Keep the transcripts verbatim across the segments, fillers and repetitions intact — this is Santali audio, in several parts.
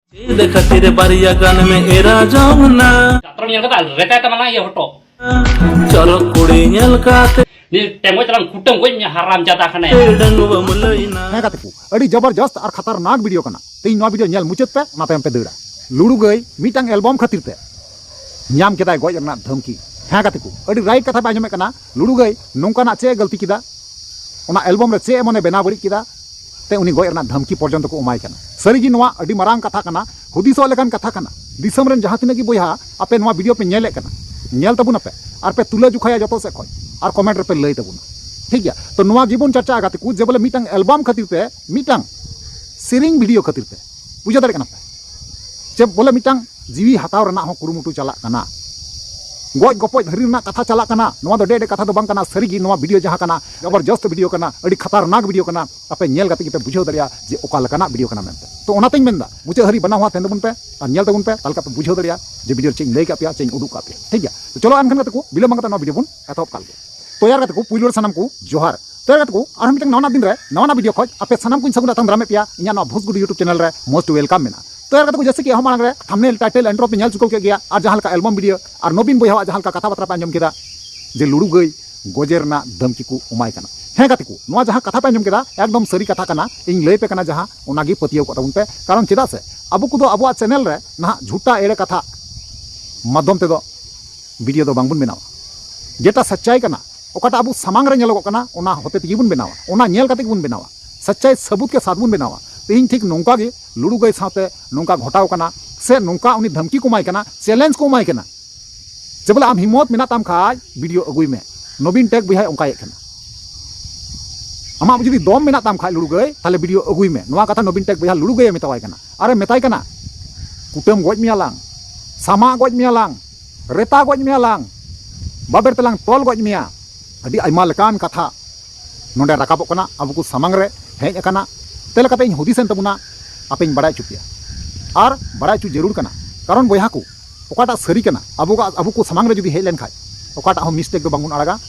ᱪᱮᱫ ᱠᱷᱟᱹᱛᱤᱨ ᱵᱟᱨᱭᱟ ᱜᱟᱱ ᱢᱮ ᱮᱨᱟ ᱡᱚᱝ ᱱᱟ? ᱡᱟᱛᱨᱟ ᱧᱮᱞ ᱠᱟᱛᱮ ᱨᱮᱛᱟᱭ ᱛᱟᱢᱟ ᱱᱟ ᱤᱭᱟᱹ ᱦᱚᱴᱚᱜ᱾ ᱪᱚᱨᱚᱠ ᱠᱩᱲᱤ ᱧᱮᱞ ᱠᱟᱛᱮ ᱱᱤᱭᱟᱹ ᱴᱮᱸᱜᱚᱡ ᱛᱟᱞᱟᱝ ᱠᱩᱴᱟᱹᱢ ᱜᱚᱡ ᱢᱮᱭᱟ, ᱦᱟᱨᱟᱢ ᱡᱟᱫᱟ ᱠᱟᱱᱟᱭ᱾ ᱰᱟᱺᱜᱩᱣᱟᱹᱢ ᱞᱟᱹᱭ ᱱᱟ᱾ ᱦᱮᱸ ᱜᱟᱛᱮ ᱠᱚ, ᱟᱹᱰᱤ ᱡᱚᱵᱚᱨᱡᱚᱥᱛ ᱟᱨ ᱠᱷᱟᱛᱟᱨᱱᱟᱠ ᱵᱷᱤᱰᱤᱭᱳ ᱠᱟᱱᱟ᱾ ᱛᱮᱦᱮᱧ ᱱᱚᱣᱟ ᱵᱷᱤᱰᱤᱭᱳ ᱧᱮᱞ ᱢᱩᱪᱟᱹᱫ ᱯᱮ, ᱚᱱᱟ ᱛᱟᱭᱚᱢ ᱯᱮ ᱫᱟᱹᱲᱟ᱾ ᱞᱩᱲᱩ ᱜᱟᱹᱭ ᱢᱤᱫᱴᱟᱝ ᱮᱞᱵᱚᱢ ᱠᱷᱟᱹᱛᱤᱨ ᱛᱮ ᱧᱟᱢ ᱠᱮᱫᱟᱭ ᱜᱚᱡ ᱨᱮᱱᱟᱜ ᱫᱷᱟᱢᱠᱤ᱾ ᱦᱮᱸ ᱜᱟᱛᱮ ᱠᱚ, ᱟᱹᱰᱤ ᱨᱟᱭᱤᱴ ᱠᱟᱛᱷᱟ ᱯᱮ ᱟᱸᱡᱚᱢᱮᱫ ᱠᱟᱱᱟ᱾ ᱞᱩᱲᱩ ᱜᱟᱹᱭ ᱱᱚᱝᱠᱟᱱᱟᱜ ᱪᱮᱫ ᱮ ᱜᱟᱹᱞᱛᱤ ᱠᱮᱫᱟ? ᱚᱱᱟ ᱮᱞᱵᱚᱢ ᱨᱮ ᱪᱮᱫ ᱮ ᱢᱚᱱᱮ ᱵᱮᱱᱟᱣ ᱵᱟᱹᱲᱤᱡ ᱠᱮᱫᱟ? ᱛᱮ ᱩᱱᱤ ᱜᱚᱡ ᱨᱮᱱᱟᱜ ᱫᱷᱟᱢᱠᱤ ᱯᱚᱨᱡᱚᱱᱛᱚ ᱠᱚ ᱮᱢᱟᱭ ᱠᱟᱱᱟ᱾ ᱥᱟᱹᱨᱤᱜᱮ ᱱᱚᱣᱟ ᱟᱹᱰᱤ ᱢᱟᱨᱟᱝ ᱠᱟᱛᱷᱟ ᱠᱟᱱᱟ, ᱦᱩᱫᱤᱥᱚᱜ ᱞᱮᱠᱟᱱ ᱠᱟᱛᱷᱟ ᱠᱟᱱᱟ᱾ ᱫᱤᱥᱚᱢ ᱨᱮᱱ ᱡᱟᱦᱟᱸ ᱛᱤᱱᱟᱹᱜ ᱜᱮ ᱵᱚᱭᱦᱟ ᱟᱯᱮ ᱱᱚᱣᱟ ᱵᱷᱤᱰᱤᱭᱳ ᱯᱮ ᱧᱮᱞᱮᱫ ᱠᱟᱱᱟ, ᱧᱮᱞ ᱛᱟᱵᱚᱱ ᱟᱯᱮ ᱟᱨ ᱯᱮ ᱛᱩᱞᱟᱹ ᱡᱚᱠᱷᱟᱭᱟ ᱡᱚᱛᱚ ᱥᱮᱫ ᱠᱷᱚᱱ, ᱟᱨ ᱠᱚᱢᱮᱱᱴ ᱨᱮᱯᱮ ᱞᱟᱹᱭ ᱛᱟᱵᱚᱱᱟ, ᱴᱷᱤᱠ ᱜᱮᱭᱟ? ᱛᱚ ᱱᱚᱣᱟ ᱜᱮᱵᱚᱱ ᱪᱟᱨᱪᱟᱜᱼᱟ ᱜᱟᱛᱮ ᱠᱚ, ᱡᱮ ᱵᱚᱞᱮ ᱢᱤᱫᱴᱟᱝ ᱮᱞᱵᱟᱢ ᱠᱷᱟᱹᱛᱤᱨ ᱛᱮ, ᱢᱤᱫᱴᱟᱝ ᱥᱮᱨᱮᱧ ᱵᱷᱤᱰᱤᱭᱳ ᱠᱷᱟᱹᱛᱤᱨ ᱛᱮ, ᱵᱩᱡᱷᱟᱹᱣ ᱫᱟᱲᱮᱭᱟᱜ ᱠᱟᱱᱟ ᱯᱮ, ᱡᱮ ᱵᱚᱞᱮ ᱢᱤᱫᱴᱟᱝ ᱡᱤᱣᱤ ᱦᱟᱛᱟᱣ ᱨᱮᱱᱟᱜ ᱦᱚᱸ ᱠᱩᱨᱩᱢᱩᱴᱩ ᱪᱟᱞᱟᱜ ᱠᱟᱱᱟ᱾ ᱜᱚᱡ ᱜᱚᱯᱚᱡ ᱫᱷᱟᱹᱨᱤ ᱨᱮᱱᱟᱜ ᱠᱟᱛᱷᱟ ᱪᱟᱞᱟᱜ ᱠᱟᱱᱟ᱾ ᱱᱚᱣᱟ ᱫᱚ ᱰᱮ ᱰᱮ ᱠᱟᱛᱷᱟ ᱫᱚ ᱵᱟᱝ ᱠᱟᱱᱟ, ᱥᱟᱹᱨᱤᱜᱮ ᱱᱚᱣᱟ ᱵᱷᱤᱰᱤᱭᱳ ᱡᱟᱦᱟᱸ ᱠᱟᱱᱟ, ᱡᱚᱵᱚᱨᱡᱚᱥᱛ ᱵᱷᱤᱰᱤᱭᱳ ᱠᱟᱱᱟ, ᱟᱹᱰᱤ ᱠᱷᱟᱛᱟᱨᱱᱟᱠ ᱵᱷᱤᱰᱤᱭᱳ ᱠᱟᱱᱟ᱾ ᱟᱯᱮ ᱧᱮᱞ ᱠᱟᱛᱮ ᱜᱮᱯᱮ ᱵᱩᱡᱷᱟᱹᱣ ᱫᱟᱲᱮᱭᱟᱜᱼᱟ ᱡᱮ ᱚᱠᱟ ᱞᱮᱠᱟᱱᱟᱜ ᱵᱷᱤᱰᱤᱭᱳ ᱠᱟᱱᱟ ᱢᱮᱱᱛᱮ᱾ ᱛᱚ ᱚᱱᱟᱛᱮᱧ ᱢᱮᱱᱫᱟ, ᱢᱩᱪᱟᱹᱫ ᱦᱟᱹᱨᱤᱡ ᱵᱟᱱᱟ ᱦᱚᱲ ᱟᱛᱮ ᱛᱟᱦᱮᱱ ᱛᱟᱵᱚᱱ ᱯᱮ ᱟᱨ ᱧᱮᱞ ᱛᱟᱵᱚᱱ ᱯᱮ, ᱛᱟᱦᱞᱮ ᱠᱷᱟᱱ ᱯᱮ ᱵᱩᱡᱷᱟᱹᱣ ᱫᱟᱲᱮᱭᱟᱜᱼᱟ ᱡᱮ ᱵᱷᱤᱰᱤᱭᱳ ᱨᱮ ᱪᱮᱫ ᱤᱧ ᱞᱟᱹᱭ ᱠᱟᱜ ᱯᱮᱭᱟ, ᱪᱮᱫ ᱤᱧ ᱩᱫᱩᱜ ᱠᱟᱜ ᱯᱮᱭᱟ, ᱴᱷᱤᱠ ᱜᱮᱭᱟ? ᱛᱚ ᱪᱚᱞᱚ ᱮᱱᱠᱷᱟᱱ ᱜᱟᱛᱮ ᱠᱚ, ᱵᱤᱞᱚᱢ ᱵᱟᱝ ᱠᱟᱛᱮ ᱱᱚᱣᱟ ᱵᱷᱤᱰᱤᱭᱳ ᱵᱚᱱ ᱮᱛᱚᱦᱚᱵ ᱠᱟᱜ ᱞᱮᱜᱮ᱾ ᱛᱚ ᱭᱟᱨ ᱜᱟᱛᱮ ᱠᱚ, ᱯᱩᱭᱞᱩ ᱨᱮ ᱥᱟᱱᱟᱢ ᱠᱚ ᱡᱚᱦᱟᱨ᱾ ᱛᱚ ᱭᱟᱨ ᱜᱟᱛᱮ ᱠᱚ, ᱟᱨᱦᱚᱸ ᱢᱤᱫᱴᱟᱝ ᱱᱟᱣᱟ ᱫᱤᱱ ᱨᱮ ᱱᱟᱣᱟ ᱱᱟᱜ ᱵᱷᱤᱰᱤᱭᱳ ᱠᱷᱚᱡ ᱟᱯᱮ ᱥᱟᱱᱟᱢ ᱠᱚᱧ ᱥᱟᱹᱜᱩᱱ ᱟᱛᱟᱝ ᱫᱟᱨᱟᱢᱮᱫ ᱯᱮᱭᱟ ᱤᱧᱟᱹᱜ ᱱᱚᱣᱟ ᱵᱷᱩᱥᱜᱩᱰ YouTube ᱪᱮᱱᱮᱞ ᱨᱮ most welcome ᱢᱮᱱᱟᱜᱼᱟ᱾ ᱛᱚ ᱭᱟᱨ ᱜᱟᱛᱮ ᱠᱚ, ᱡᱮᱭᱥᱮ ᱠᱤ ᱮᱦᱚᱵ ᱢᱟᱲᱟᱝ ᱨᱮ ᱛᱷᱟᱢᱵᱱᱮᱞ, ᱴᱟᱭᱴᱮᱞ, ᱤᱱᱴᱨᱳ ᱯᱮ ᱧᱮᱞ ᱪᱩᱠᱟᱹᱣ ᱠᱮᱫ ᱜᱮᱭᱟ, ᱟᱨ ᱡᱟᱦᱟᱸ ᱞᱮᱠᱟ ᱮᱞᱵᱚᱢ ᱵᱷᱤᱰᱤᱭᱳ ᱟᱨ ᱱᱚᱵᱤᱱ ᱵᱚᱭᱦᱟᱣᱟᱜ ᱡᱟᱦᱟᱸ ᱞᱮᱠᱟ ᱠᱟᱛᱷᱟ ᱵᱟᱛᱨᱟ ᱯᱮ ᱟᱸᱡᱚᱢ ᱠᱮᱫᱟ ᱡᱮ ᱞᱩᱲᱩ ᱜᱟᱹᱭ ᱜᱚᱡᱮ ᱨᱮᱱᱟᱜ ᱫᱷᱟᱢᱠᱤ ᱠᱚ ᱮᱢᱟᱭ ᱠᱟᱱᱟ᱾ ᱦᱮᱸ ᱜᱟᱛᱮ ᱠᱚ, ᱱᱚᱣᱟ ᱡᱟᱦᱟᱸ ᱠᱟᱛᱷᱟ ᱯᱮ ᱟᱸᱡᱚᱢ ᱠᱮᱫᱟ, ᱮᱠᱫᱚᱢ ᱥᱟᱹᱨᱤ ᱠᱟᱛᱷᱟ ᱠᱟᱱᱟ᱾ ᱤᱧ ᱞᱟᱹᱭ ᱯᱮ ᱠᱟᱱᱟ ᱡᱟᱦᱟᱸ, ᱚᱱᱟᱜᱮ ᱯᱟᱹᱛᱭᱟᱹᱣ ᱠᱚᱜ ᱛᱟᱵᱚᱱ ᱯᱮ, ᱠᱟᱨᱚᱱ ᱪᱮᱫᱟᱜ ᱥᱮ ᱟᱵᱚ ᱠᱚᱫᱚ ᱟᱵᱚᱣᱟᱜ ᱪᱮᱱᱮᱞ ᱨᱮ ᱱᱟᱦᱟᱜ ᱡᱷᱩᱴᱟ ᱮᱲᱮ ᱠᱟᱛᱷᱟ ᱢᱟᱫᱽᱫᱷᱚᱢ ᱛᱮᱫᱚ ᱵᱷᱤᱰᱤᱭᱳ ᱫᱚ ᱵᱟᱝᱵᱚᱱ ᱵᱮᱱᱟᱣᱟ᱾ ᱡᱮᱴᱟ ᱥᱟᱪᱪᱟᱭ ᱠᱟᱱᱟ, ᱚᱠᱟᱴᱟᱜ ᱟᱵᱚ ᱥᱟᱢᱟᱝ ᱨᱮ ᱧᱮᱞᱚᱜᱚᱜ ᱠᱟᱱᱟ, ᱚᱱᱟ ᱦᱚᱛᱮ ᱛᱮᱜᱮ ᱵᱚᱱ ᱵᱮᱱᱟᱣᱟ, ᱚᱱᱟ ᱧᱮᱞ ᱠᱟᱛᱮ ᱜᱮᱵᱚᱱ ᱵᱮᱱᱟᱣᱟ, ᱥᱟᱪᱪᱟᱭ ᱥᱟᱹᱵᱩᱛ ᱠᱮ ᱥᱟᱛ ᱵᱚᱱ ᱵᱮᱱᱟᱣᱟ᱾ ᱛᱮᱦᱮᱧ ᱴᱷᱤᱠ ᱱᱚᱝᱠᱟ ᱜᱮ ᱞᱩᱲᱩ ᱜᱟᱹᱭ ᱥᱟᱶᱛᱮ ᱱᱚᱝᱠᱟ ᱜᱷᱚᱴᱟᱣ ᱠᱟᱱᱟ, ᱥᱮ ᱱᱚᱝᱠᱟ ᱩᱱᱤ ᱫᱷᱟᱢᱠᱤ ᱠᱚ ᱮᱢᱟᱭ ᱠᱟᱱᱟ, ᱪᱮᱞᱮᱧᱡᱽ ᱠᱚ ᱮᱢᱟᱭ ᱠᱟᱱᱟ, ᱡᱮ ᱵᱚᱞᱮ ᱟᱢ ᱦᱤᱢᱢᱚᱛ ᱢᱮᱱᱟᱜ ᱛᱟᱢ ᱠᱷᱟᱡ ᱵᱷᱤᱰᱤᱭᱳ ᱟᱹᱜᱩᱭ ᱢᱮ, ᱱᱚᱵᱤᱱ ᱴᱮᱠ ᱵᱚᱭᱦᱟᱭ ᱚᱱᱠᱟᱭᱮᱫ ᱠᱟᱱᱟ᱾ ᱟᱢᱟᱜ ᱡᱩᱫᱤ ᱫᱚᱢ ᱢᱮᱱᱟᱜ ᱛᱟᱢ ᱠᱷᱟᱡ ᱞᱩᱲᱩ ᱜᱟᱹᱭ, ᱛᱟᱦᱞᱮ ᱵᱷᱤᱰᱤᱭᱳ ᱟᱹᱜᱩᱭ ᱢᱮ᱾ ᱱᱚᱣᱟ ᱠᱟᱛᱷᱟ ᱱᱚᱵᱤᱱ ᱴᱮᱠ ᱵᱚᱭᱦᱟ ᱞᱩᱲᱩ ᱜᱟᱹᱭᱮ ᱢᱮᱛᱟᱣᱟᱭ ᱠᱟᱱᱟ, ᱟᱨᱮ ᱢᱮᱛᱟᱭ ᱠᱟᱱᱟ, "ᱠᱩᱴᱟᱹᱢ ᱜᱚᱡ ᱢᱮᱭᱟ ᱞᱟᱝ, ᱥᱟᱢᱟᱜ ᱜᱚᱡ ᱢᱮᱭᱟ ᱞᱟᱝ, ᱨᱮᱛᱟ ᱜᱚᱡ ᱢᱮᱭᱟ ᱞᱟᱝ, ᱵᱟᱵᱮᱨ ᱛᱮᱞᱟᱝ ᱛᱚᱞ ᱜᱚᱡ ᱢᱮᱭᱟ᱾" ᱟᱹᱰᱤ ᱟᱭᱢᱟ ᱞᱮᱠᱟᱱ ᱠᱟᱛᱷᱟ ᱱᱚᱰᱮ ᱨᱟᱠᱟᱵᱚᱜ ᱠᱟᱱᱟ, ᱟᱵᱚ ᱠᱚ ᱥᱟᱢᱟᱝ ᱨᱮ ᱦᱮᱡ ᱟᱠᱟᱱᱟ᱾ ᱛᱮ ᱞᱮᱠᱟᱛᱮ ᱤᱧ ᱦᱩᱫᱤᱥᱮᱱ ᱛᱟᱵᱚᱱᱟ, ᱟᱯᱮᱧ ᱵᱟᱲᱟᱭ ᱦᱚᱪᱚ ᱯᱮᱭᱟ᱾ ᱟᱨ ᱵᱟᱲᱟᱭ ᱦᱚᱪᱚ ᱡᱟᱹᱨᱩᱲ ᱠᱟᱱᱟ, ᱠᱟᱨᱚᱱ ᱵᱚᱭᱦᱟ ᱠᱚ, ᱚᱠᱟᱴᱟᱜ ᱥᱟᱹᱨᱤ ᱠᱟᱱᱟ, ᱟᱵᱚ, ᱟᱵᱚ ᱠᱚ ᱥᱟᱢᱟᱝ ᱨᱮ ᱡᱩᱫᱤ ᱦᱮᱡ ᱞᱮᱱᱠᱷᱟᱡ, ᱚᱠᱟᱴᱟᱜ ᱦᱚᱸ ᱢᱤᱥᱴᱮᱠ ᱫᱚ ᱵᱟᱝᱵᱚᱱ ᱟᱲᱟᱜᱟ,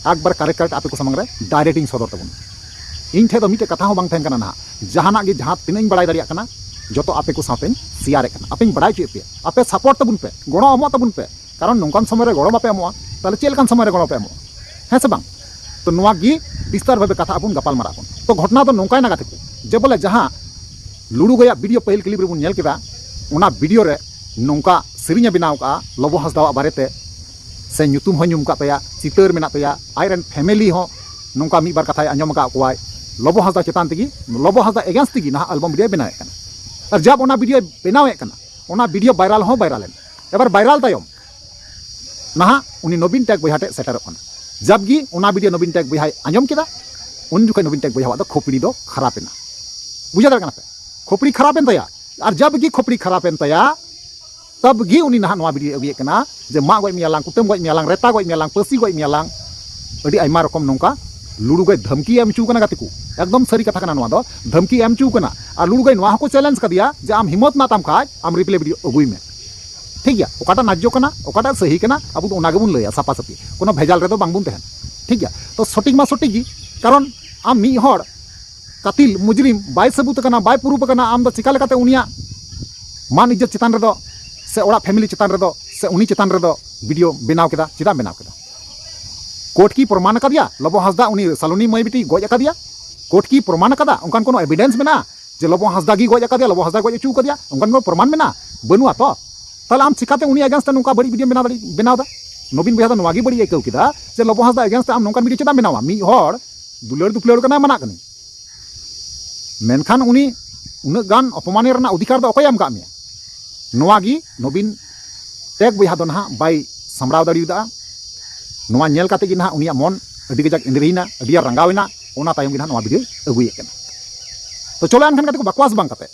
ᱮᱠᱵᱟᱨ ᱠᱟᱨᱮᱠᱴ ᱠᱟᱨᱮᱠᱴ ᱟᱯᱮ ᱠᱚ ᱥᱟᱢᱟᱝ ᱨᱮ ᱰᱟᱭᱨᱮᱠᱴ ᱤᱧ ᱥᱚᱫᱚᱨ ᱛᱟᱵᱚᱱᱟ᱾ ᱤᱧ ᱴᱷᱮᱡ ᱫᱚ ᱢᱤᱫᱴᱮᱡ ᱠᱟᱛᱷᱟ ᱦᱚᱸ ᱵᱟᱝ ᱛᱟᱦᱮᱱ ᱠᱟᱱᱟ ᱱᱟᱦᱟᱜ, ᱡᱟᱦᱟᱱᱟᱜ ᱜᱮ ᱡᱟᱦᱟᱸ ᱛᱤᱱᱟᱹᱜ ᱤᱧ ᱵᱟᱲᱟᱭ ᱫᱟᱲᱮᱭᱟᱜ ᱠᱟᱱᱟ, ᱡᱚᱛᱚ ᱟᱯᱮ ᱠᱚ ᱥᱟᱶᱛᱮᱧ ᱥᱮᱭᱟᱨᱮᱫ ᱠᱟᱱᱟ, ᱟᱯᱮᱧ ᱵᱟᱲᱟᱭ ᱦᱚᱪᱚᱭᱮᱫ ᱯᱮᱭᱟ, ᱟᱯᱮ ᱥᱟᱯᱳᱨᱴ ᱛᱟᱵᱚᱱ ᱯᱮ, ᱜᱚᱲᱚ ᱮᱢᱚᱜ ᱛᱟᱵᱚᱱ ᱯᱮ᱾ ᱠᱟᱨᱚᱱ ᱱᱚᱝᱠᱟᱱ ᱥᱚᱢᱚᱭ ᱨᱮ ᱜᱚᱲᱚ ᱵᱟᱯᱮ ᱮᱢᱚᱜᱼᱟ, ᱛᱟᱦᱚᱞᱮ ᱪᱮᱫ ᱞᱮᱠᱟᱱ ᱥᱚᱢᱚᱭ ᱨᱮ ᱜᱚᱲᱚ ᱯᱮ ᱮᱢᱚᱜᱼᱟ? ᱦᱮᱸ ᱥᱮ ᱵᱟᱝ? ᱛᱚ ᱱᱚᱣᱟ ᱜᱮ ᱵᱤᱥᱛᱟᱨ ᱵᱷᱟᱵᱮ ᱠᱟᱛᱷᱟ ᱟᱵᱚᱱ ᱜᱟᱯᱟᱞ ᱢᱟᱨᱟᱜ ᱟᱵᱚᱱ᱾ ᱛᱚ ᱜᱷᱚᱴᱚᱱᱟ ᱫᱚ ᱱᱚᱝᱠᱟᱭᱱᱟ ᱜᱟᱛᱮ ᱠᱚ, ᱡᱮ ᱵᱚᱞᱮ ᱡᱟᱦᱟᱸ ᱞᱩᱲᱩ ᱜᱟᱹᱭᱟᱜ ᱵᱷᱤᱰᱤᱭᱳ ᱯᱟᱹᱦᱤᱞ ᱠᱞᱤᱯ ᱨᱮᱵᱚᱱ ᱧᱮᱞ ᱠᱮᱫᱟ, ᱚᱱᱟ ᱵᱷᱤᱰᱤᱭᱳ ᱨᱮ ᱱᱚᱝᱠᱟ ᱥᱮᱨᱮᱧ ᱮ ᱵᱮᱱᱟᱣ ᱠᱟᱜᱼᱟ ᱞᱚᱵᱚ ᱦᱟᱸᱥᱫᱟᱣᱟᱜ ᱵᱟᱨᱮᱛᱮ, ᱥᱮ ᱧᱩᱛᱩᱢ ᱦᱚᱸ ᱧᱩᱢ ᱠᱟᱜ ᱛᱟᱭᱟ, ᱪᱤᱛᱟᱹᱨ ᱢᱮᱱᱟᱜ ᱛᱟᱭᱟ, ᱟᱡ ᱨᱮᱱ ᱯᱷᱮᱢᱮᱞᱤ ᱦᱚᱸ ᱱᱚᱝᱠᱟ ᱢᱤᱫ ᱵᱟᱨ ᱠᱟᱛᱷᱟᱭ ᱟᱸᱡᱚᱢ ᱟᱠᱟᱫ ᱠᱚᱣᱟᱭ᱾ ᱞᱚᱵᱚ ᱦᱟᱸᱥᱫᱟ ᱪᱮᱛᱟᱱ ᱛᱮᱜᱮ, ᱞᱚᱵᱚ ᱦᱟᱸᱥᱫᱟ ᱮᱜᱮᱱᱥᱴ ᱛᱮᱜᱮ ᱱᱟᱦᱟᱜ ᱮᱞᱵᱟᱢ ᱵᱷᱤᱰᱤᱭᱳᱭ ᱵᱮᱱᱟᱣᱮᱫ ᱠᱟᱱᱟ᱾ ᱟᱨ ᱡᱟᱵ ᱚᱱᱟ ᱵᱷᱤᱰᱤᱭᱳᱭ ᱵᱮᱱᱟᱣᱮᱫ ᱠᱟᱱᱟ, ᱚᱱᱟ ᱵᱷᱤᱰᱤᱭᱳ ᱵᱷᱟᱭᱨᱟᱞ ᱦᱚᱸ ᱵᱷᱟᱭᱨᱟᱞ ᱮᱱᱟ᱾ ᱮᱵᱟᱨ ᱵᱷᱟᱭᱨᱟᱞ ᱛᱟᱭᱚᱢ ᱱᱟᱦᱟᱜ ᱩᱱᱤ ᱱᱚᱵᱤᱱ ᱴᱮᱠ ᱵᱚᱭᱦᱟ ᱴᱷᱮᱡ ᱥᱮᱴᱮᱨᱚᱜ ᱠᱟᱱᱟ᱾ ᱡᱟᱵ ᱜᱮ ᱚᱱᱟ ᱵᱷᱤᱰᱤᱭᱳ ᱱᱚᱵᱤᱱ ᱴᱮᱠ ᱵᱚᱭᱦᱟᱭ ᱟᱸᱡᱚᱢ ᱠᱮᱫᱟ, ᱩᱱ ᱡᱚᱠᱷᱚᱱ ᱱᱚᱵᱤᱱ ᱴᱮᱠ ᱵᱚᱭᱦᱟᱣᱟᱜ ᱫᱚ ᱠᱷᱳᱯᱲᱤ ᱫᱚ ᱠᱷᱟᱨᱟᱯ ᱮᱱᱟ᱾ ᱵᱩᱡᱷᱟᱹᱣ ᱫᱟᱲᱮᱭᱟᱜ ᱠᱟᱱᱟ ᱯᱮ? ᱠᱷᱳᱯᱲᱤ ᱠᱷᱟᱨᱟᱯ ᱮᱱ ᱛᱟᱭᱟ᱾ ᱟᱨ ᱡᱟᱵ ᱜᱮ ᱠᱷᱳᱯᱲᱤ ᱠᱷᱟᱨᱟᱯ ᱮᱱ ᱛᱟᱭᱟ, ᱛᱟᱵ ᱜᱮ ᱩᱱᱤ ᱱᱟᱦᱟᱜ ᱱᱚᱣᱟ ᱵᱷᱤᱰᱤᱭᱳᱭ ᱟᱹᱜᱩᱭᱮᱫ ᱠᱟᱱᱟ ᱡᱮ ᱢᱟᱜ ᱜᱚᱡ ᱢᱮᱭᱟ ᱞᱟᱝ, ᱠᱩᱴᱟᱹᱢ ᱜᱚᱡ ᱢᱮᱭᱟ ᱞᱟᱝ, ᱨᱮᱛᱟ ᱜᱚᱡ ᱢᱮᱭᱟ ᱞᱟᱝ, ᱯᱟᱹᱥᱤ ᱜᱚᱡ ᱢᱮᱭᱟ ᱞᱟᱝ᱾ ᱟᱹᱰᱤ ᱟᱭᱢᱟ ᱨᱚᱠᱚᱢ ᱱᱚᱝᱠᱟ ᱞᱩᱲᱩ ᱜᱟᱹᱭ ᱫᱷᱟᱢᱠᱤ ᱮᱢ ᱦᱚᱪᱚ ᱠᱟᱱᱟ ᱜᱟᱛᱮ ᱠᱚ᱾ ᱮᱠᱫᱚᱢ ᱥᱟᱹᱨᱤ ᱠᱟᱛᱷᱟ ᱠᱟᱱᱟ ᱱᱚᱣᱟ ᱫᱚ, ᱫᱷᱟᱢᱠᱤ ᱮᱢ ᱦᱚᱪᱚ ᱠᱟᱱᱟ᱾ ᱟᱨ ᱞᱩᱲᱩ ᱜᱟᱹᱭ ᱱᱚᱣᱟ ᱦᱚᱸᱠᱚ ᱪᱮᱞᱮᱧᱡᱽ ᱠᱟᱫᱮᱭᱟ ᱡᱮ ᱟᱢ ᱦᱤᱢᱚᱛ ᱢᱮᱱᱟᱜ ᱛᱟᱢ ᱠᱷᱟᱡ ᱟᱢ ᱨᱤᱯᱞᱮ ᱵᱷᱤᱰᱤᱭᱳ ᱟᱹᱜᱩᱭ ᱢᱮ᱾ ᱴᱷᱤᱠ ᱜᱮᱭᱟ, ᱚᱠᱟᱴᱟᱜ ᱱᱟᱡᱽᱡᱚ ᱠᱟᱱᱟ, ᱚᱠᱟᱴᱟᱜ ᱥᱟᱹᱦᱤ ᱠᱟᱱᱟ, ᱟᱵᱚ ᱫᱚ ᱚᱱᱟ ᱜᱮᱵᱚᱱ ᱞᱟᱹᱭᱟ ᱥᱟᱯᱷᱟ ᱥᱟᱹᱯᱷᱤ, ᱠᱳᱱᱳ ᱵᱷᱮᱡᱟᱞ ᱨᱮᱫᱚ ᱵᱟᱝᱵᱚᱱ ᱛᱟᱦᱮᱱᱟ᱾ ᱴᱷᱤᱠ ᱜᱮᱭᱟ, ᱛᱚ ᱥᱚᱴᱷᱤᱠ ᱢᱟ ᱥᱚᱴᱷᱤᱠ ᱜᱮ, ᱠᱟᱨᱚᱱ ᱟᱢ ᱢᱤᱫ ᱦᱚᱲ ᱠᱟᱛᱤᱞ ᱢᱩᱡᱨᱤᱢ ᱵᱟᱭ ᱥᱟᱹᱵᱩᱛ ᱟᱠᱟᱱᱟ, ᱵᱟᱭ ᱯᱩᱨᱩᱯ ᱟᱠᱟᱱᱟ, ᱟᱢ ᱫᱚ ᱪᱤᱠᱟ ᱞᱮᱠᱟᱛᱮ ᱩᱱᱤᱭᱟᱜ ᱢᱟᱱ ᱤᱡᱽᱡᱚᱛ ᱪᱮᱛᱟᱱ ᱨᱮᱫᱚ ᱥᱮ ᱚᱲᱟᱜ ᱯᱷᱮᱢᱤᱞᱤ ᱪᱮᱛᱟᱱ ᱨᱮᱫᱚ ᱥᱮ ᱩᱱᱤ ᱪᱮᱛᱟᱱ ᱨᱮᱫᱚ ᱵᱷᱤᱰᱤᱭᱳ ᱵᱮᱱᱟᱣ ᱠᱮᱫᱟ? ᱪᱮᱫᱟᱜ ᱵᱮᱱᱟᱣ ᱠᱮᱫᱟ? ᱠᱳᱨᱴ ᱠᱤ ᱯᱨᱚᱢᱟᱱ ᱟᱠᱟᱫᱮᱭᱟ ᱞᱚᱵᱚ ᱦᱟᱸᱥᱫᱟ ᱩᱱᱤ ᱥᱟᱞᱩᱱᱤ ᱢᱟᱹᱭ ᱵᱤᱴᱤ ᱜᱚᱡ ᱟᱠᱟᱫᱮᱭᱟ? ᱠᱳᱨᱴ ᱠᱤ ᱯᱨᱚᱢᱟᱱ ᱟᱠᱟᱫᱟ? ᱚᱱᱠᱟᱱ ᱠᱳᱱᱳ ᱮᱵᱤᱰᱮᱱᱥ ᱢᱮᱱᱟᱜᱼᱟ ᱡᱮ ᱞᱚᱵᱚ ᱦᱟᱸᱥᱫᱟ ᱜᱮ ᱜᱚᱡ ᱟᱠᱟᱫᱮᱭᱟ, ᱞᱚᱵᱚ ᱦᱟᱸᱥᱫᱟ ᱜᱚᱡ ᱦᱚᱪᱚ ᱟᱠᱟᱫᱮᱭᱟ? ᱚᱱᱠᱟᱱ ᱠᱳᱱᱳ ᱯᱨᱚᱢᱟᱱ ᱢᱮᱱᱟᱜᱼᱟ? ᱵᱟᱹᱱᱩᱜᱼᱟ ᱛᱚ᱾ ᱛᱟᱦᱚᱞᱮ ᱟᱢ ᱪᱤᱠᱟᱛᱮ ᱩᱱᱤ ᱮᱜᱮᱱᱥᱴ ᱛᱮ ᱱᱚᱝᱠᱟ ᱵᱟᱹᱲᱤᱡ ᱵᱷᱤᱰᱤᱭᱳ ᱵᱮᱱᱟᱣ ᱫᱟᱲᱮ-, ᱵᱮᱱᱟᱣ ᱮᱫᱟ? ᱱᱚᱵᱤᱱ ᱵᱚᱭᱦᱟ ᱫᱚ ᱱᱚᱣᱟ ᱜᱮ ᱵᱟᱹᱲᱤᱡ ᱮ ᱟᱹᱭᱠᱟᱹᱣ ᱠᱮᱫᱟ ᱡᱮ ᱞᱚᱵᱚ ᱦᱟᱸᱥᱫᱟ ᱮᱜᱮᱱᱥᱴ ᱛᱮ ᱟᱢ ᱱᱚᱝᱠᱟᱱ ᱵᱷᱤᱰᱤᱭᱳ ᱪᱮᱫᱟᱜ ᱮᱢ ᱵᱮᱱᱟᱣᱟ? ᱢᱤᱫ ᱦᱚᱲ ᱫᱩᱞᱟᱹᱲ ᱫᱩᱯᱞᱟᱹᱲ ᱠᱟᱱᱟᱭ, ᱢᱟᱱᱟᱜ ᱠᱟᱹᱱᱟᱹᱧ, ᱢᱮᱱᱠᱷᱟᱱ ᱩᱱᱤ ᱩᱱᱟᱹᱜ ᱜᱟᱱ ᱚᱯᱚᱢᱟᱱ ᱨᱮᱱᱟᱜ ᱚᱫᱷᱤᱠᱟᱨ ᱫᱚ ᱚᱠᱚᱭ ᱮᱢ ᱟᱠᱟᱫ ᱢᱮᱭᱟ? ᱱᱚᱣᱟ ᱜᱮ ᱱᱚᱵᱤᱱ ᱴᱮᱠ ᱵᱚᱭᱦᱟ ᱫᱚ ᱱᱟᱦᱟᱜ ᱵᱟᱭ ᱥᱟᱢᱵᱲᱟᱣ ᱫᱟᱲᱮᱭᱟᱫᱟ᱾ ᱱᱚᱣᱟ ᱧᱮᱞ ᱠᱟᱛᱮ ᱜᱮ ᱱᱟᱦᱟᱜ ᱩᱱᱤᱭᱟᱜ ᱢᱚᱱ ᱟᱹᱰᱤ ᱠᱟᱡᱟᱠ ᱮᱸᱫᱽᱨᱮᱭᱮᱱᱟ, ᱟᱹᱰᱤ ᱟᱸᱴ ᱨᱟᱸᱜᱟᱣ ᱮᱱᱟ᱾ ᱚᱱᱟ ᱛᱟᱭᱚᱢ ᱜᱮ ᱱᱟᱦᱟᱜ ᱱᱚᱣᱟ ᱵᱷᱤᱰᱤᱭᱳᱭ ᱟᱹᱜᱩᱭᱮᱫ ᱠᱟᱱᱟ᱾ ᱛᱚ ᱪᱚᱞᱚ ᱮᱱᱠᱷᱟᱱ ᱜᱟᱛᱮ ᱠᱚ, ᱵᱟᱠᱣᱟᱥ ᱵᱟᱝ ᱠᱟᱛᱮ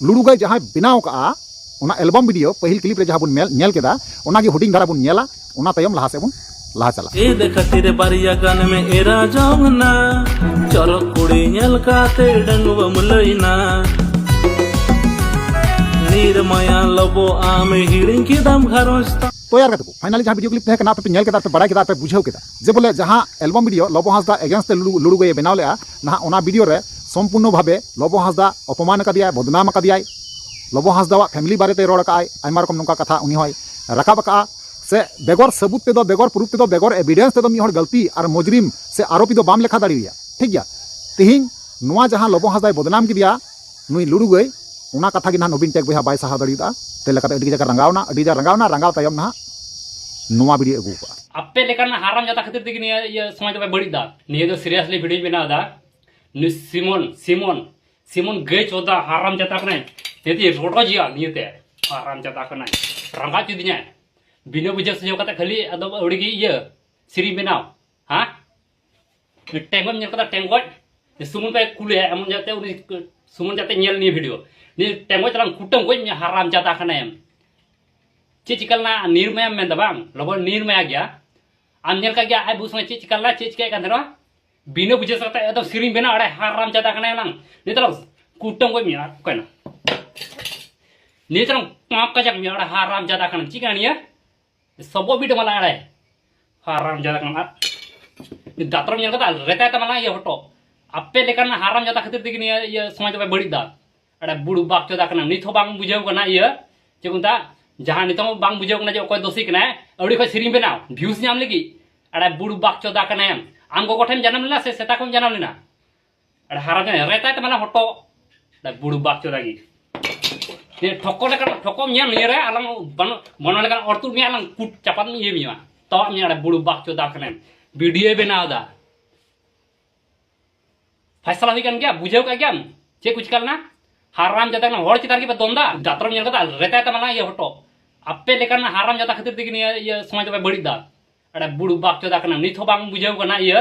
ᱞᱩᱲᱩ ᱜᱟᱹᱭ ᱡᱟᱦᱟᱸᱭ ᱵᱮᱱᱟᱣ ᱠᱟᱜᱼᱟ, ᱚᱱᱟ ᱮᱞᱵᱟᱢ ᱵᱷᱤᱰᱤᱭᱳ ᱯᱟᱹᱦᱤᱞ ᱠᱞᱤᱯ ᱨᱮ ᱡᱟᱦᱟᱸ ᱵᱚᱱ ᱧᱮᱞ, ᱧᱮᱞ ᱠᱮᱫᱟ, ᱚᱱᱟᱜᱮ ᱦᱩᱰᱤᱧ ᱫᱷᱟᱨᱟ ᱵᱚᱱ ᱧᱮᱞᱟ, ᱚᱱᱟ ᱛᱟᱭᱚᱢ ᱞᱟᱦᱟ ᱥᱮᱫ ᱵᱚᱱ ᱞᱟᱦᱟ ᱪᱟᱞᱟᱜᱼᱟ᱾ ᱮ ᱫᱮᱠᱷᱟᱛᱤ ᱨᱮ ᱵᱟᱨᱭᱟ ᱜᱟᱱ ᱢᱮ ᱮᱨᱟ ᱡᱚᱝ ᱱᱟ, ᱪᱚᱨᱚᱠ ᱠᱩᱲᱤ ᱧᱮᱞ ᱠᱟᱛᱮ ᱰᱟᱺᱜᱩᱣᱟᱹᱢ ᱞᱟᱹᱭᱱᱟ᱾ ᱱᱤᱨᱢᱟᱭᱟ ᱞᱚᱵᱚ ᱟᱢ ᱦᱤᱲᱤᱧ ᱠᱮᱫᱟᱢ ᱜᱷᱟᱨᱚᱸᱡᱽ ᱛᱟᱢ᱾ ᱛᱚ ᱭᱟᱨ ᱜᱟᱛᱮ ᱠᱚ, ᱯᱷᱟᱭᱱᱟᱞᱤ ᱡᱟᱦᱟᱸ ᱵᱷᱤᱰᱤᱭᱳ ᱠᱞᱤᱯ ᱛᱟᱦᱮᱸ ᱠᱟᱱᱟ, ᱟᱯᱮ ᱯᱮ ᱧᱮᱞ ᱠᱮᱫᱟ, ᱟᱯᱮ ᱵᱟᱲᱟᱭ ᱠᱮᱫᱟ, ᱟᱯᱮ ᱵᱩᱡᱷᱟᱹᱣ ᱠᱮᱫᱟ ᱡᱮ ᱵᱚᱞᱮ ᱡᱟᱦᱟᱸ ᱮᱞᱵᱟᱢ ᱵᱷᱤᱰᱤᱭᱳ ᱞᱚᱵᱚ ᱦᱟᱸᱥᱫᱟ ᱮᱜᱮᱱᱥᱴ ᱛᱮ ᱞᱩᱲᱩ, ᱞᱩᱲᱩ ᱜᱟᱹᱭᱮ ᱵᱮᱱᱟᱣ ᱞᱮᱫᱼᱟ, ᱱᱟᱦᱟᱜ ᱚᱱᱟ ᱵᱷᱤᱰᱤᱭᱳ ᱨᱮ ᱥᱚᱢᱯᱩᱨᱱᱚ ᱵᱷᱟᱵᱮ ᱞᱚᱵᱚ ᱦᱟᱸᱥᱫᱟ ᱚᱯᱚᱢᱟᱱ ᱟᱠᱟᱫᱮᱭᱟᱭ, ᱵᱚᱫᱱᱟᱢ ᱟᱠᱟᱫᱮᱭᱟᱭ᱾ ᱞᱚᱵᱚ ᱦᱟᱸᱥᱫᱟᱣᱟᱜ ᱯᱷᱮᱢᱤᱞᱤ ᱵᱟᱨᱮᱛᱮ ᱨᱚᱲ ᱟᱠᱟᱫᱼᱟᱭ, ᱟᱭᱢᱟ ᱨᱚᱠᱚᱢ ᱱᱚᱝᱠᱟ ᱠᱟᱛᱷᱟ ᱩᱱᱤ ᱦᱚᱸᱭ ᱨᱟᱠᱟᱵ ᱟᱠᱟᱫᱼᱟ᱾ ᱥᱮ ᱵᱮᱜᱚᱨ ᱥᱟᱹᱵᱩᱛ ᱛᱮᱫᱚ, ᱵᱮᱜᱚᱨ ᱯᱨᱩᱯ ᱛᱮᱫᱚ, ᱵᱮᱜᱚᱨ ᱮᱵᱤᱰᱮᱱᱥ ᱛᱮᱫᱚ ᱢᱤᱫ ᱦᱚᱲ ᱜᱟᱹᱞᱛᱤ ᱟᱨ ᱢᱩᱡᱽᱨᱤᱢ ᱥᱮ ᱟᱨᱳᱯᱤ ᱫᱚ ᱵᱟᱢ ᱞᱮᱠᱷᱟ ᱫᱟᱲᱮᱣᱟᱭᱟ, ᱴᱷᱤᱠ ᱜᱮᱭᱟ? ᱛᱤᱦᱤᱧ ᱱᱚᱣᱟ ᱡᱟᱦᱟᱸ ᱞᱚᱵᱚ ᱦᱟᱸᱥᱫᱟᱭ ᱵᱚᱫᱱᱟᱢ ᱠᱮᱫᱮᱭᱟ ᱱᱩᱭ ᱞᱩᱲᱩ ᱜᱟᱹᱭ, ᱚᱱᱟ ᱠᱟᱛᱷᱟ ᱜᱮ ᱱᱟᱦᱟᱜ ᱱᱚᱵᱤᱱ ᱴᱮᱠ ᱵᱚᱭᱦᱟ ᱵᱟᱭ ᱥᱟᱦᱟᱣ ᱫᱟᱲᱮᱭᱟᱫᱟ᱾ ᱛᱮ ᱞᱮᱠᱟᱛᱮ ᱟᱹᱰᱤ ᱡᱟᱭᱜᱟ ᱨᱟᱸᱜᱟᱣᱱᱟ, ᱟᱹᱰᱤ ᱡᱟᱭᱜᱟ ᱨᱟᱸᱜᱟᱣᱱᱟ, ᱨᱟᱸᱜᱟᱣ ᱛᱟᱭᱚᱢ ᱱᱟᱦᱟᱜ ᱱᱚᱣᱟ ᱵᱷᱤᱰᱤᱭᱳ ᱟᱹᱜᱩ ᱠᱟᱜᱼᱟ᱾ ᱟᱯᱮ ᱞᱮᱠᱟᱱ ᱦᱟᱨᱟᱢ ᱡᱟᱫᱟ ᱠᱷᱟᱹᱛᱤᱨ ᱛᱮᱜᱮ ᱱᱤᱭᱟᱹ ᱤᱭᱟᱹ ᱥᱚᱢᱟᱡᱽ ᱫᱚᱯᱮ ᱵᱟᱹᱲᱤᱡ ᱫᱟ᱾ ᱱᱤᱭᱟᱹ ᱫᱚ ᱥᱤᱨᱤᱭᱟᱥᱞᱤ ᱵᱷᱤᱰᱤᱭᱳᱧ ᱵᱮᱱᱟᱣ ᱮᱫᱟ᱾ ᱱᱩᱭ ᱥᱤᱢᱚᱱ, ᱥᱤᱢᱚᱱ, ᱥᱤᱢᱚᱱ ᱜᱟᱹᱭ ᱪᱳᱫᱟ ᱦᱟᱨᱟᱢ ᱡᱟᱫᱟ ᱠᱟᱱᱟᱭ᱾ ᱱᱤᱭᱟᱹᱛᱮ ᱨᱚᱰᱚᱡᱮᱭᱟ, ᱱᱤᱭᱟᱹᱛᱮ ᱦᱟᱨᱟᱢ ᱡᱟᱫᱟ ᱠᱟᱱᱟᱭ᱾ ᱨᱟᱸᱜᱟᱣ ᱪᱚᱫᱤᱧᱟᱭ᱾ ᱵᱤᱱᱟᱹ ᱵᱩᱡᱷᱟᱹᱣ ᱥᱩᱡᱷᱟᱹᱣ ᱠᱟᱛᱮ ᱠᱷᱟᱹᱞᱤ ᱟᱫᱚ ᱟᱹᱣᱲᱤ ᱜᱮ ᱤᱭᱟᱹ ᱥᱮᱨᱮᱧ ᱵᱮᱱᱟᱣ, ᱦᱮᱸ? ᱴᱮᱸᱜᱚᱡ ᱧᱮᱞ ᱠᱟᱫᱟ, ᱴᱮᱸᱜᱚᱡ᱾ ᱥᱩᱢᱚᱱ ᱯᱮ ᱠᱩᱞᱮᱭᱟ, ᱮᱢᱚᱱ ᱡᱟᱛᱮ ᱩᱱᱤ ᱥᱩᱢᱚᱱ ᱡᱟᱛᱮ ᱧᱮᱞ ᱱᱤᱭᱟᱹ ᱵᱷᱤᱰᱤᱭᱳ᱾ ᱱᱤᱭᱟᱹ ᱴᱮᱸᱜᱚᱡ ᱛᱟᱞᱟᱝ ᱠᱩᱴᱟᱹᱢ ᱜᱚᱡ ᱢᱮᱭᱟ, ᱦᱟᱨᱟᱢ ᱡᱟᱫᱟ ᱠᱟᱱᱟᱭᱮᱢ᱾ ᱪᱮᱫ ᱪᱤᱠᱟᱹ ᱞᱮᱱᱟ? ᱱᱤᱨᱢᱟᱭᱟᱢ ᱢᱮᱱᱫᱟ ᱵᱟᱝ? ᱞᱚᱵᱚ ᱱᱤᱨᱢᱟᱭᱟ ᱜᱮᱭᱟ᱾ ᱟᱢ ᱧᱮᱞ ᱠᱟᱜ ᱜᱮᱭᱟ ᱟᱡ ᱵᱟᱹᱦᱩ ᱥᱚᱸᱜᱮ ᱪᱮᱫ ᱪᱤᱠᱟᱹ ᱞᱮᱱᱟ, ᱪᱮᱫ ᱪᱤᱠᱟᱹᱭᱮᱫ ᱠᱟᱱ ᱛᱟᱦᱮᱱᱟ? ᱵᱤᱱᱟᱹ ᱵᱩᱡᱷᱟᱹᱣ ᱠᱟᱛᱮ ᱮᱠᱫᱚᱢ ᱥᱮᱨᱮᱧ ᱵᱮᱱᱟᱣ, ᱟᱲᱮ ᱦᱟᱨᱟᱢ ᱡᱟᱫᱟ ᱠᱟᱱᱟᱭ ᱱᱟᱝ᱾ ᱱᱤᱛᱚᱜ ᱠᱩᱴᱟᱹᱢ ᱜᱚᱡ ᱢᱮᱭᱟ, ᱚᱠᱚᱭ ᱱᱟ? ᱱᱤᱛᱚᱜ ᱯᱟᱸᱯ ᱠᱟᱡᱟᱠ ᱢᱮᱭᱟ, ᱟᱲᱮ ᱦᱟᱨᱟᱢ ᱡᱟᱫᱟ ᱠᱟᱱᱟ᱾ ᱪᱮᱫ ᱠᱟᱱᱟ ᱱᱤᱭᱟᱹ? ᱥᱚᱵᱚᱜ ᱵᱤᱰᱟᱹ ᱢᱟᱞᱟ ᱟᱲᱟᱭ᱾ ᱦᱟᱨᱟᱢ ᱡᱟᱫᱟ ᱠᱟᱱᱟ᱾ ᱫᱟᱛᱨᱚᱢ ᱧᱮᱞ ᱠᱟᱫᱟ? ᱨᱮᱛᱟᱭ ᱛᱟᱢᱟ ᱞᱟᱝ ᱤᱭᱟᱹ ᱦᱚᱴᱚ᱾ ᱟᱯᱮ ᱞᱮᱠᱟᱱ ᱦᱟᱨᱟᱢ ᱡᱟᱫᱟ ᱠᱷᱟᱹᱛᱤᱨ ᱛᱮᱜᱮ ᱱᱤᱭᱟᱹ ᱤᱭᱟᱹ ᱥᱚᱢᱟᱡᱽ ᱫᱚᱯᱮ ᱵᱟᱹᱲᱤᱡ ᱫᱟ᱾ ᱟᱲᱮ ᱵᱩᱲᱩ ᱵᱟᱠ ᱪᱚᱫᱟ ᱠᱟᱱᱟ᱾ ᱱᱤᱛ ᱦᱚᱸ ᱵᱟᱝ ᱵᱩᱡᱷᱟᱹᱣ ᱠᱟᱱᱟ ᱤᱭᱟᱹ, ᱪᱮᱫ ᱠᱚ ᱢᱮᱛᱟᱜᱼᱟ? ᱡᱟᱦᱟᱸ ᱱᱤᱛᱚᱝ ᱦᱚᱸ ᱵᱟᱝ ᱵᱩᱡᱷᱟᱹᱣ ᱠᱟᱱᱟ ᱡᱮ ᱚᱠᱚᱭ ᱫᱳᱥᱤ ᱠᱟᱱᱟᱭ᱾ ᱟᱹᱣᱲᱤ ᱠᱷᱚᱡ ᱥᱮᱨᱮᱧ ᱵᱮᱱᱟᱣ, ᱵᱷᱤᱭᱩᱥ ᱧᱟᱢ ᱞᱟᱹᱜᱤᱫ᱾ ᱟᱲᱮ ᱵᱩᱲᱩ ᱵᱟᱠ ᱪᱚᱫᱟ ᱠᱟᱱᱟᱭ᱾ ᱟᱢ ᱜᱚᱜᱚ ᱴᱷᱮᱱ ᱡᱟᱱᱟᱢ ᱞᱮᱱᱟ ᱥᱮ ᱥᱮᱛᱟ ᱠᱷᱚᱱ ᱡᱟᱱᱟᱢ ᱞᱮᱱᱟ? ᱟᱨ ᱦᱟᱨᱟ ᱡᱟᱱᱮ ᱨᱮᱛᱟᱭ ᱛᱟᱢᱟᱞᱟ ᱦᱚᱴᱚᱜ᱾ ᱟᱨ ᱵᱩᱲᱩ ᱵᱟᱠ ᱪᱚᱫᱟ ᱜᱮ᱾ ᱱᱤᱭᱟᱹ ᱴᱷᱚᱠᱚ ᱞᱮᱠᱟᱱ ᱴᱷᱚᱠᱚᱢ ᱧᱮᱞ ᱱᱤᱭᱟᱹ ᱨᱮ ᱟᱞᱟᱝ ᱵᱟᱹᱱᱩᱜ ᱢᱚᱱᱮ ᱞᱮᱠᱟᱱ ᱚᱨ ᱛᱩᱫ ᱢᱮᱭᱟ, ᱟᱞᱟᱝ ᱠᱩᱴ ᱪᱟᱯᱟᱫ ᱤᱭᱟᱹ ᱢᱮᱭᱟ᱾ ᱛᱚ ᱟᱢ ᱧᱮᱞ ᱵᱩᱲᱩ ᱵᱟᱠ ᱪᱚᱫᱟ ᱠᱟᱱᱮᱢ᱾ ᱵᱷᱤᱰᱤᱭᱳᱭ ᱵᱮᱱᱟᱣ ᱮᱫᱟ᱾ ᱯᱷᱟᱭᱥᱟᱞᱟ ᱦᱩᱭ ᱠᱟᱱ ᱜᱮᱭᱟ, ᱵᱩᱡᱷᱟᱹᱣ ᱠᱟᱜ ᱜᱮᱭᱟᱢ᱾ ᱪᱮᱫ ᱠᱚ ᱪᱤᱠᱟ ᱞᱮᱱᱟ? ᱦᱟᱨᱟᱢ ᱡᱟᱫᱟ ᱠᱟᱱᱟ, ᱦᱚᱲ ᱪᱮᱛᱟᱱ ᱨᱮᱜᱮ ᱯᱮ ᱫᱚᱱ ᱫᱟ᱾ ᱫᱟᱛᱨᱚᱢ ᱧᱮᱞ ᱠᱟᱛᱮ ᱨᱮᱛᱟᱭ ᱛᱟᱢᱟᱞᱟ ᱤᱭᱟᱹ ᱦᱚᱴᱚᱜ᱾ ᱟᱯᱮ ᱞᱮᱠᱟᱱ ᱦᱟᱨᱟᱢ ᱡᱟᱫᱟ ᱠᱷᱟᱹᱛᱤᱨ ᱛᱮᱜᱮ ᱱᱤᱭᱟᱹ ᱤᱭᱟᱹ ᱥᱚᱢᱟᱡᱽ ᱫᱚᱯᱮ ᱵᱟᱹᱲᱤᱡ ᱫᱟ᱾ ᱟᱨ ᱵᱩᱲᱩ ᱵᱟᱠ ᱪᱚᱫᱟ ᱠᱟᱱᱟ, ᱱᱤᱛ ᱦᱚᱸ ᱵᱟᱝ ᱵᱩᱡᱷᱟᱹᱣ ᱠᱟᱱᱟ ᱤᱭᱟᱹ,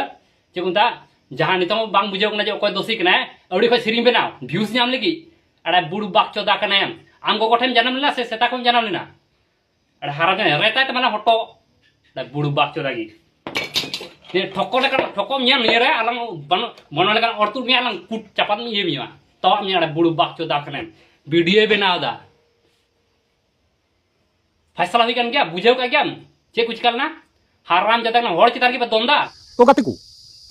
ᱪᱮᱫ ᱠᱚ ᱢᱮᱛᱟᱜᱼᱟ? ᱡᱟᱦᱟᱸ ᱱᱤᱛᱚᱝ ᱵᱟᱝ ᱵᱩᱡᱷᱟᱹᱣ ᱠᱟᱱᱟ ᱡᱮ ᱚᱠᱚᱭ ᱫᱳᱥᱤ ᱠᱟᱱᱟᱭ, ᱟᱹᱣᱲᱤ ᱠᱷᱚᱡ ᱥᱮᱨᱮᱧ ᱵᱮᱱᱟᱣ, ᱵᱷᱤᱭᱩᱥ ᱧᱟᱢ ᱞᱟᱹᱜᱤᱫ᱾ ᱟᱨ ᱵᱩᱲᱩ ᱵᱟᱠ ᱪᱚᱫᱟ ᱠᱟᱱᱟᱭ᱾ ᱟᱢ ᱜᱚᱜᱚ ᱴᱷᱮᱱ ᱡᱟᱱᱟᱢ ᱞᱮᱱᱟ ᱥᱮ ᱥᱮᱛᱟ ᱠᱷᱚᱱ ᱡᱟᱱᱟᱢ ᱞᱮᱱᱟ? ᱟᱨ ᱦᱟᱨᱟ ᱡᱟᱱᱮ ᱨᱮᱛᱟᱭ ᱛᱟᱢᱟᱞᱟ ᱦᱚᱴᱚᱜ᱾ ᱟᱨ ᱵᱩᱲᱩ ᱵᱟᱠ ᱪᱚᱫᱟ ᱜᱮ᱾ ᱱᱤᱭᱟᱹ ᱴᱷᱚᱠᱚ ᱞᱮᱠᱟ ᱴᱷᱚᱠᱚᱢ ᱧᱮᱞ ᱱᱤᱭᱟᱹ ᱨᱮ ᱟᱞᱟᱝ ᱵᱟᱹᱱᱩᱜ ᱢᱚᱱᱮ ᱞᱮᱠᱟᱱ ᱚᱨ ᱛᱩᱫ ᱢᱮᱭᱟ, ᱟᱞᱟᱝ ᱠᱩᱴ ᱪᱟᱯᱟᱫ ᱤᱭᱟᱹ ᱢᱮᱭᱟ᱾ ᱛᱚ ᱟᱢ ᱧᱮᱞ ᱵᱩᱲᱩ ᱵᱟᱠ ᱪᱚᱫᱟ ᱠᱟᱱᱟᱢ᱾ ᱵᱷᱤᱰᱤᱭᱳᱭ ᱵᱮᱱᱟᱣ ᱮᱫᱟ᱾ ᱯᱷᱟᱭᱥᱟᱞᱟ ᱦᱩᱭ ᱠᱟᱱ ᱜᱮᱭᱟ, ᱵᱩᱡᱷᱟᱹᱣ ᱠᱟᱜ ᱜᱮᱭᱟᱢ᱾ ᱪᱮᱫ ᱠᱚ ᱪᱤᱠᱟ ᱞᱮᱱᱟ? ᱦᱟᱨᱟᱢ ᱡᱟᱫᱟ ᱠᱟᱱᱟ, ᱦᱚᱲ ᱪᱮᱛᱟᱱ ᱨᱮᱜᱮ ᱯᱮ ᱫᱚᱱ ᱫᱟ᱾ ᱛᱚ ᱜᱟᱛᱮ ᱠᱚ,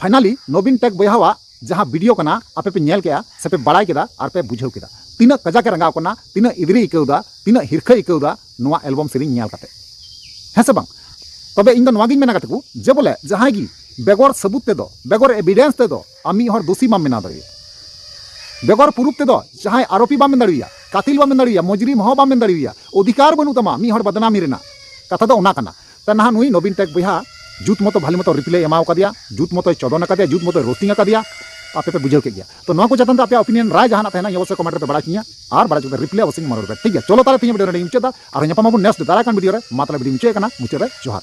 ᱯᱷᱟᱭᱱᱟᱞᱤ ᱱᱚᱵᱤᱱ ᱴᱮᱠ ᱵᱚᱭᱦᱟᱣᱟᱜ ᱡᱟᱦᱟᱸ ᱵᱷᱤᱰᱤᱭᱳ ᱠᱟᱱᱟ, ᱟᱯᱮ ᱯᱮ ᱧᱮᱞ ᱠᱮᱜᱼᱟ ᱥᱮ ᱯᱮ ᱵᱟᱲᱟᱭ ᱠᱮᱫᱟ ᱟᱨ ᱯᱮ ᱵᱩᱡᱷᱟᱹᱣ ᱠᱮᱫᱟ᱾ ᱛᱤᱱᱟᱹᱜ ᱠᱟᱡᱟᱠ ᱮ ᱨᱟᱸᱜᱟᱣ ᱠᱟᱱᱟ, ᱛᱤᱱᱟᱹᱜ ᱤᱫᱨᱤ ᱟᱹᱭᱠᱟᱹᱣ ᱫᱟ, ᱛᱤᱱᱟᱹᱜ ᱦᱤᱨᱠᱷᱟᱹ ᱟᱹᱭᱠᱟᱹᱣ ᱫᱟ ᱱᱚᱣᱟ ᱮᱞᱵᱚᱢ ᱥᱮᱨᱮᱧ ᱧᱮᱞ ᱠᱟᱛᱮ, ᱦᱮᱸ ᱥᱮ ᱵᱟᱝ? ᱛᱚᱵᱮ ᱤᱧ ᱫᱚ ᱱᱚᱣᱟ ᱜᱤᱧ ᱢᱮᱱᱟ ᱜᱟᱛᱮ ᱠᱚ, ᱡᱮ ᱵᱚᱞᱮ ᱡᱟᱦᱟᱸᱭ ᱜᱮ ᱵᱮᱜᱚᱨ ᱥᱟᱹᱵᱩᱛ ᱛᱮᱫᱚ, ᱵᱮᱜᱚᱨ ᱮᱵᱤᱰᱮᱱᱥ ᱛᱮᱫᱚ ᱟᱢ ᱢᱤᱫ ᱦᱚᱲ ᱫᱳᱥᱤ ᱵᱟᱢ ᱵᱮᱱᱟᱣ ᱫᱟᱲᱮᱭᱟᱜᱼᱟ᱾ ᱵᱮᱜᱚᱨ ᱯᱩᱨᱩᱯ ᱛᱮᱫᱚ ᱡᱟᱦᱟᱸᱭ ᱟᱨᱳᱯᱤ ᱵᱟᱢ ᱢᱮᱱ ᱫᱟᱲᱮᱭᱟᱭᱟ, ᱠᱟᱛᱤᱞ ᱵᱟᱢ ᱢᱮᱱ ᱫᱟᱲᱮᱭᱟᱭᱟ, ᱢᱚᱡᱽᱨᱤᱢ ᱦᱚᱸ ᱵᱟᱢ ᱢᱮᱱ ᱫᱟᱲᱮᱭᱟᱭᱟ, ᱚᱫᱷᱤᱠᱟᱨ ᱵᱟᱹᱱᱩᱜ ᱛᱟᱢᱟ ᱢᱤᱫ ᱦᱚᱲ ᱵᱟᱫᱱᱟᱢᱤ ᱨᱮᱱᱟᱜ᱾ ᱠᱟᱛᱷᱟ ᱫᱚ ᱚᱱᱟ ᱠᱟᱱᱟ᱾ ᱛᱟ ᱱᱟᱦᱟᱜ ᱱᱩᱭ ᱱᱚᱵᱤᱱ ᱴᱮᱠ ᱵᱚᱭᱦᱟ ᱡᱩᱛ ᱢᱚᱛᱚ ᱵᱷᱟᱞᱤ ᱢᱚᱛᱚ ᱨᱤᱯᱞᱟᱭ ᱮᱢᱟᱣ ᱠᱟᱫᱮᱭᱟ, ᱡᱩᱛ ᱢᱚᱛᱚᱭ ᱪᱚᱫᱚᱱ ᱟᱠᱟᱫᱮᱭᱟ, ᱡᱩᱛ ᱢᱚᱛᱚᱭ ᱨᱳᱥᱴᱤᱝ ᱟᱠᱟᱫᱮᱭᱟ᱾ ᱟᱯᱮ ᱯᱮ ᱵᱩᱡᱷᱟᱹᱣ ᱠᱮᱫ ᱜᱮᱭᱟ᱾ ᱛᱚ ᱱᱚᱣᱟ ᱠᱚ ᱪᱮᱛᱟᱱ ᱨᱮ ᱟᱯᱮᱭᱟᱜ ᱚᱯᱤᱱᱤᱭᱚᱱ ᱨᱟᱭ ᱡᱟᱦᱟᱱᱟᱜ ᱛᱟᱦᱮᱱᱟ, ᱚᱵᱚᱥᱥᱳᱭ ᱠᱚᱢᱮᱱᱴ ᱨᱮ ᱯᱮ ᱵᱟᱲᱟᱭ ᱦᱚᱪᱚᱧᱟ, ᱟᱨ ᱵᱟᱲᱟᱭ ᱦᱚᱪᱚ ᱠᱟᱛᱮ ᱨᱤᱯᱞᱟᱭ ᱚᱵᱚᱥᱥᱳᱭ ᱢᱟᱨᱚ ᱨᱮ᱾ ᱴᱷᱤᱠ ᱜᱮᱭᱟ, ᱪᱚᱞᱚ ᱛᱟᱦᱞᱮ ᱛᱮᱦᱮᱧ ᱵᱷᱤᱰᱤᱭᱳ ᱱᱚᱰᱮ ᱢᱩᱪᱟᱹᱫ ᱫᱟ, ᱟᱨᱦᱚᱸ ᱧᱟᱯᱟᱢ ᱟᱵᱚᱱ ᱱᱮᱠᱥᱴ ᱫᱟᱨᱟᱭ ᱠᱟᱱ ᱵᱷᱤᱰᱤᱭᱳ ᱨᱮ᱾ ᱢᱟ ᱛᱟᱦᱞᱮ ᱵᱷᱤᱰᱤᱭᱳ ᱢᱩᱪᱟᱹᱫ ᱠᱟᱱᱟ, ᱢᱩᱪᱟᱹᱫ ᱨᱮ ᱡᱚᱦᱟᱨ᱾